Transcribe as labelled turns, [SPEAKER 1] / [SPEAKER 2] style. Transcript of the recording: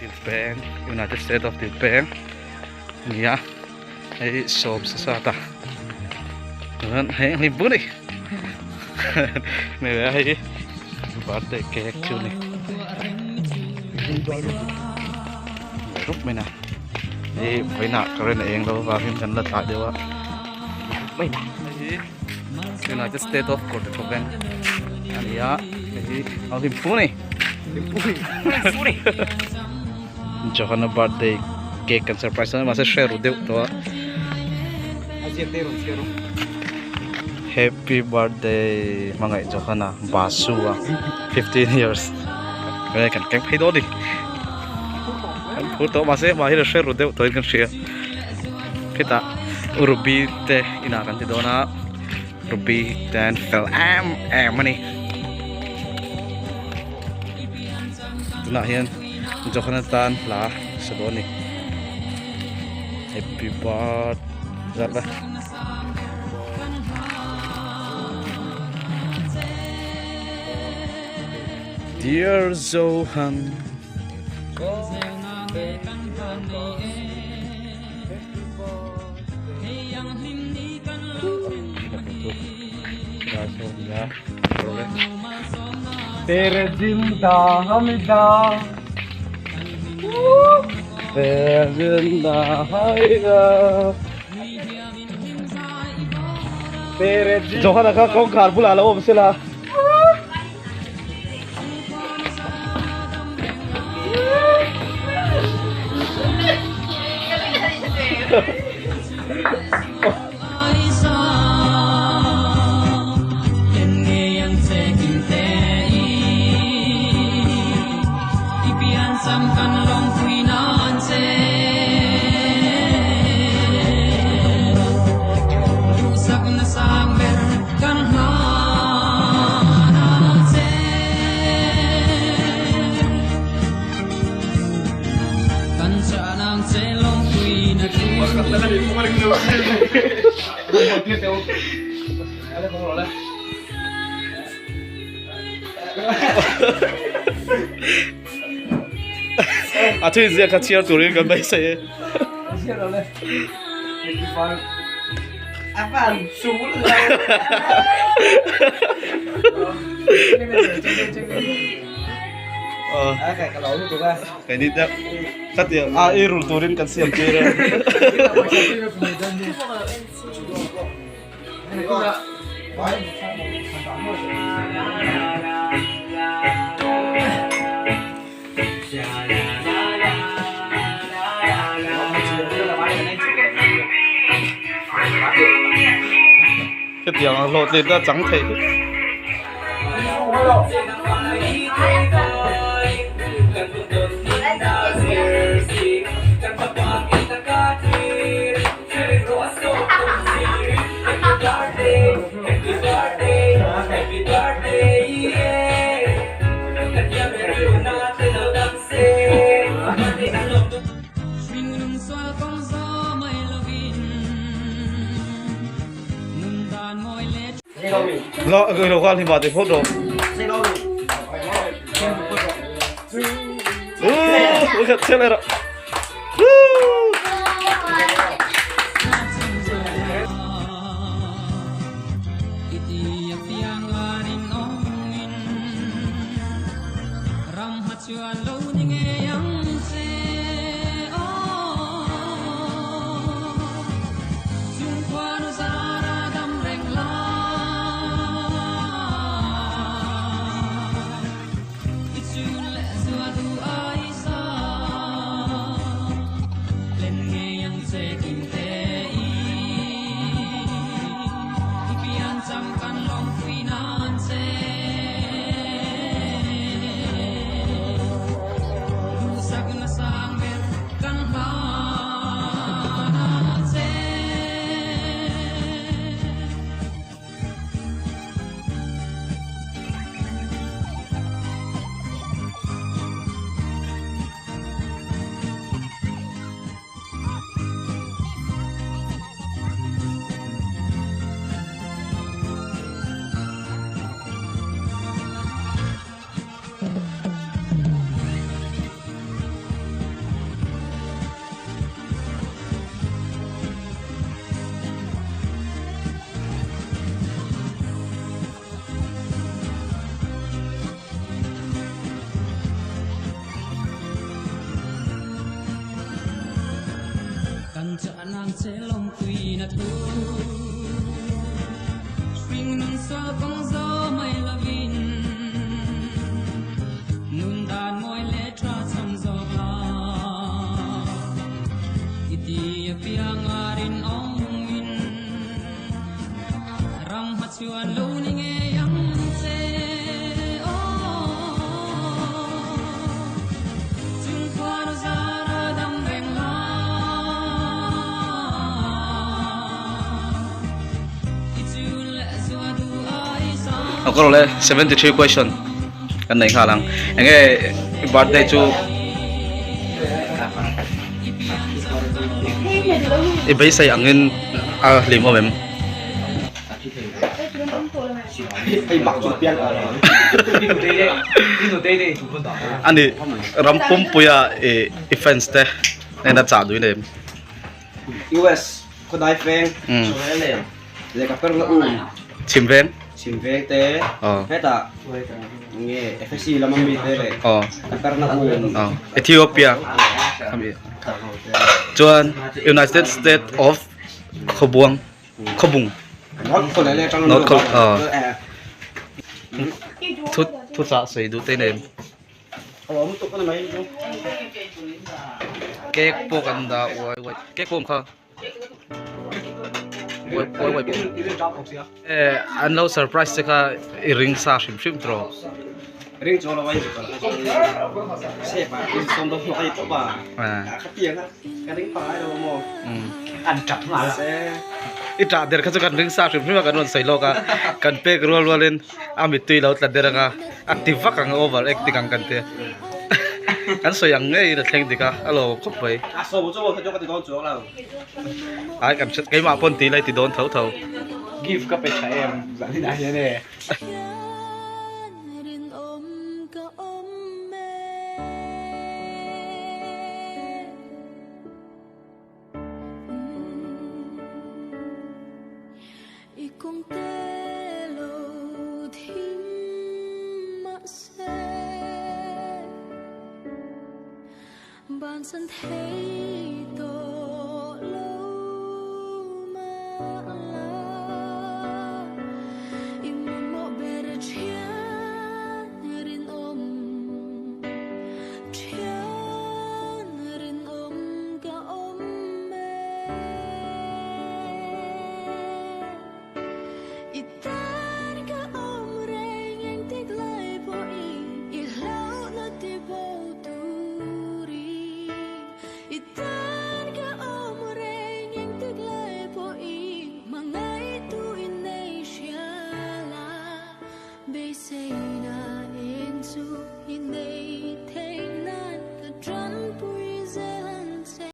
[SPEAKER 1] Dilpeng United State of Dilpeng nia hei sawm sa sat a chuan hei a hlim pur a ni hei hei birthday cake chu a ni rup mai na hei vawiinah current a eng lo avangin kan la tlai deuh a hei hi United State of Kawrthawveng a ni a hei hi a hlim fu a ni Johana birthday cake kan surprise a mahse hre ru deuh tawh a happy birthday hmangaih Johana Basu a 15 years he kan keng phei dawn a ni kan phur tawh mahse amah hian a hre ru deuh tawhin kan hria khitah Ruby te inah kan ti dawn a Ruby te an fel em em a ni. Tunah hian Johana tan hla sa dawn a ni happy birth zat a. Dear Johan
[SPEAKER 2] Tere zinda hamida
[SPEAKER 1] Tere zinda hamida
[SPEAKER 2] Tere zinda
[SPEAKER 1] Johana kha kawngkhar bulah lo awm sela. A thu inziak kha chhiar turin kan beisei e. Keini te khatiang a ei rul turin kan siam tir e. Hetiang ang hlawhtlin a chang thei. Lo lo kal hi ma te phot ro. Uh, khat chele ro. A kawr le 73 question kan nei nghal ang enge i birthday chu i beisei angin a hlim awm em? Ani ram pumpuia i fans te hnena chah duin em?
[SPEAKER 2] US khawdai veng lehkha per la um
[SPEAKER 1] chhim veng
[SPEAKER 2] chhim veng te hetah nge FSC lama mi te leh ka per na um
[SPEAKER 1] Ethiopia chuan United States of Khawbuang Khawbung North Khawleh aw thu thuchah sawi duh te nem cake pawh kan dah uai uai cake pawh awm kha uai uai uai pawh eh an lo surprise che kha i ring sa hrim hrim tawh
[SPEAKER 2] ring chu lo ai se pa in som do ai to ba ka tiang ka ring pa ai lo mo an tap nga se
[SPEAKER 1] i tah der kha chu kan ring sa hrim hrim a kan rawn sawi lawk a kan pek rual rual in a mittui lo tla der anga a ti vak ang over acting ang kan tia kan sawi ang ngei in a thleng dik a a lawm khawp mai
[SPEAKER 2] a saw chu kha chu ka ti dawn chuang lo
[SPEAKER 1] ai kan hre keimah pawn ti lai ti dawn tho tho
[SPEAKER 2] gift ka pe tha em zan ah hian e